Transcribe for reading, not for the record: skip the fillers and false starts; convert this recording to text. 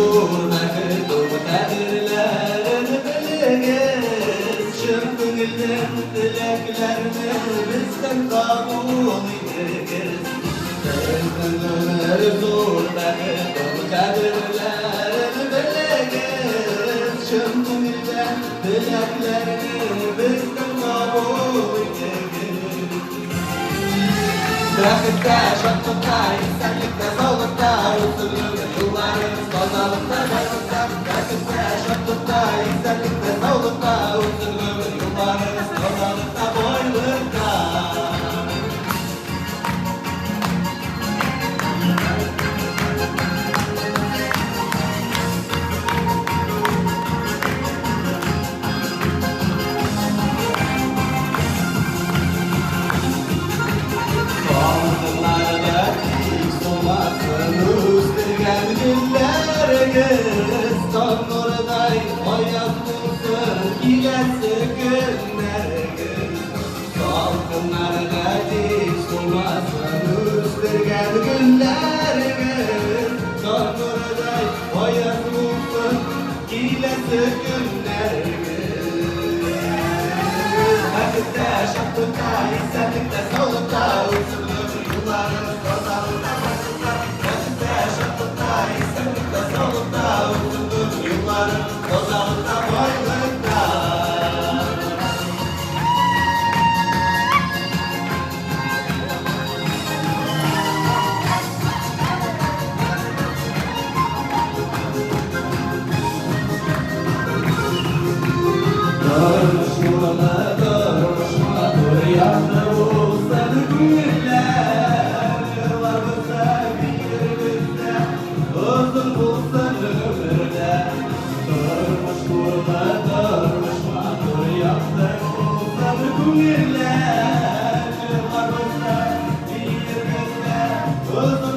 зур бәхет ул, кадерләрен белегез. Чын күңелдән теләкләрне бездән кабул итегез. Безнең гомер зур бәхет ул, кадерләрен белегез. Чын күңелдән теләкләрне бездән кабул итегез. Бәхеттә, шатлыкта, исәнлектә, саулыкта, үтсен гомер юлларыгыз тазалыкта, байлыкта. Бәхеттә, шатлыкта, исәнлектә, саулыкта, үтсен гомер юлларыгыз тазалыкта, байлыкта. Салкыннарда тик сулмасын үстергән гөлләрегез, таң нурыдай аяз булсын киләсе көннәрегез. Салкыннарда тик сулмасын үстергән гөлләрегез, таң нурыдай аяз булсын киләсе көннәрегез. Бәхеттә, шатлыкта, исәнлектә, саулыкта, үтсен гомер юлларыгыз тазалыкта, байлыкта. Бәхеттә, шатлыкта, исәнлектә, саулыкта, үтсен гомер юлларыгыз тазалыкта, байлыкта. Тормыш нурлы, тормыш матур, якты булсын күңелләр. Җырларбыз да, биербез дә, озын булсын гомерләр. Тормыш нурлы, тормыш матур, якты булсын күңелләр. Җырларбыз да, биербез дә, озын